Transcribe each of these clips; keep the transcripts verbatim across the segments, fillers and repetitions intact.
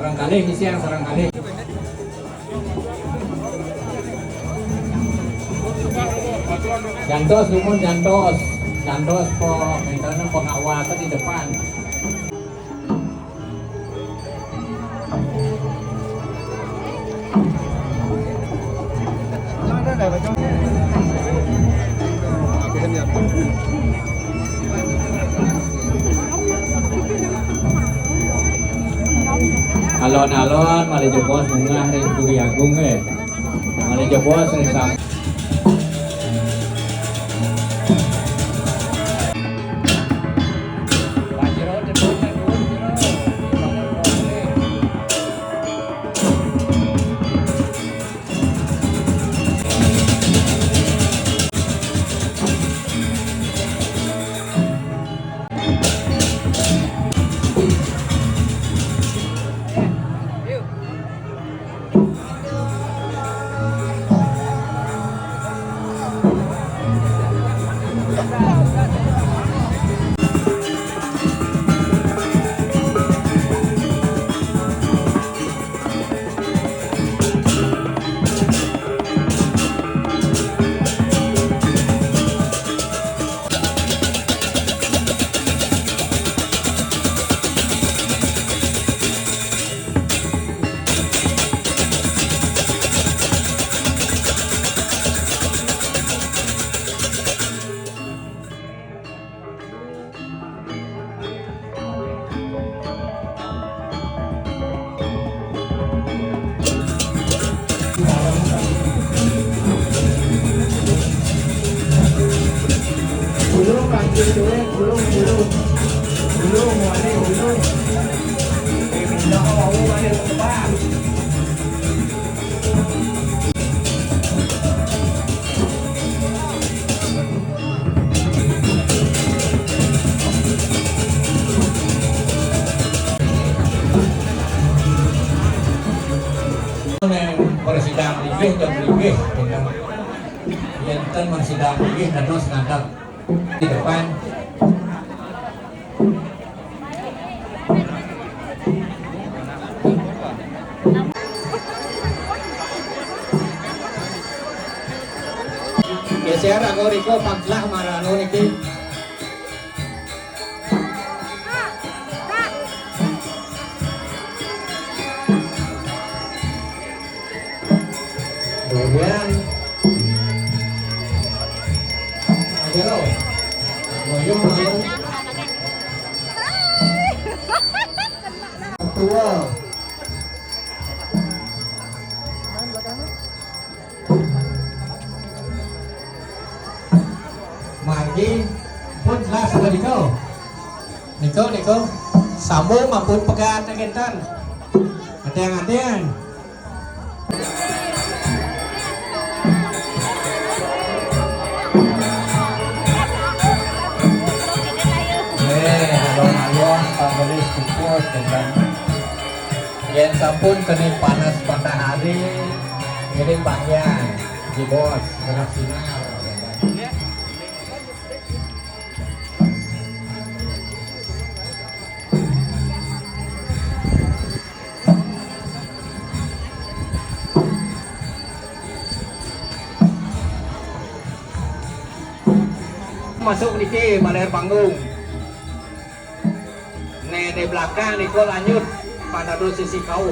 Sareng kalih, misian sareng kalih. Jantos, dumun, jantos. Jantos po, minta pengawasan di depan. Alon-alon malih jebos munggah ring Puri Agung, eh. Malih jebos ring sam- Ulung, kanti duit, ulung, ulung. Ulung, wali, ulung. Eh, pindah ka bawah, wali, ke depan. Nang persidang linggih, jam linggih, ya. Yén ten persidang linggih, dados ngadeg di depan. Geser aku riko paglah marano niki. Kemudian, ayo, ayo, ayo. Ketua. Margi pun jelas apa niko? Niko, niko. Sambung maupun pegat kénten. Adéng-adéng. Eh, alon-alon, Pak Gelis, pupus, kénten. Yén sampun kena panas matahari, ngiring bagian di bos, genep sinar. Masuk niki, baler panggung. Né di belakang niko lanjut pada sisi kauh.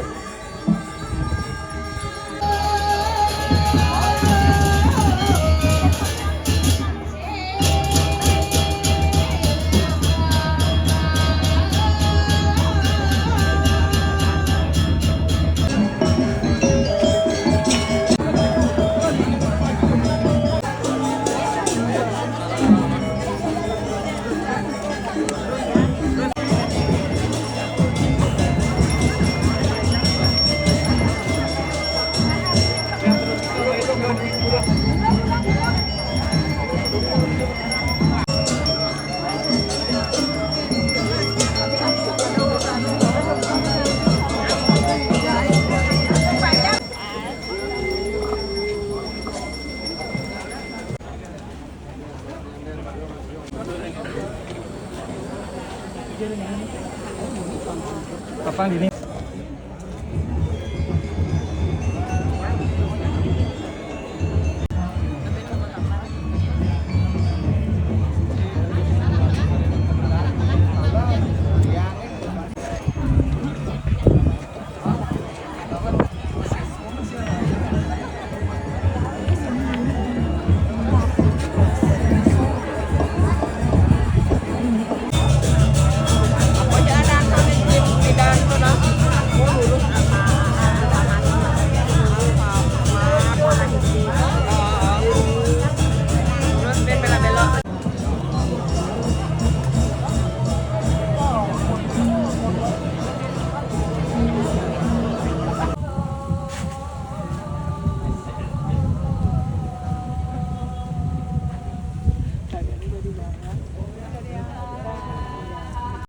Kapan ini?